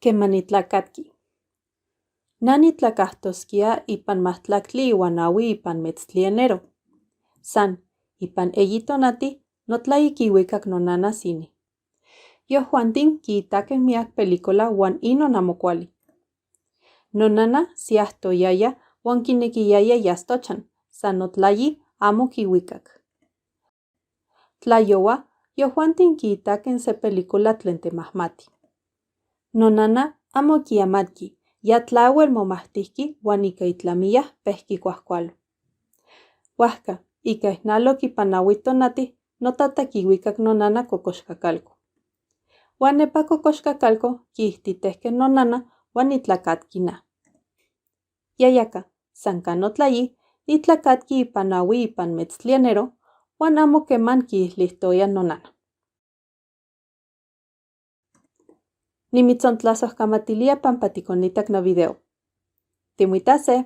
Quema nitlacatqui. Na nitlacajtosquía ipan 24 ipan metztli enero. San, ipan eyi tonati, notlayi quihuicac nonana cine. Yojuantin quiitaque miyac película huan inon amo cuali. Nonana siajtoyaya huan quinequiyaya yas tochan, san notlayi amo quihuicac. Tlayohua, yojuantin quiitaque se película tlen temajmati. Nonana amo quiamatqui, ya tlahuel momajtijqui huan ica itlamiya pejqui cuajcualo. Huajca, ica ijnaloc ipan nahui tonati, notata quihuicac nonana cocoxcacalco. Huan nepa cocoxcacalco quiijtitejque nonana huan nitlacatqui na. Yayaca, san ca notlayi, nitlacatqui ipan nahui ipan metztli enero huan amo queman quiijlijtoya nonana. Nimitzontlasojcamatilía pampa ticonitac novideo. Timoitase.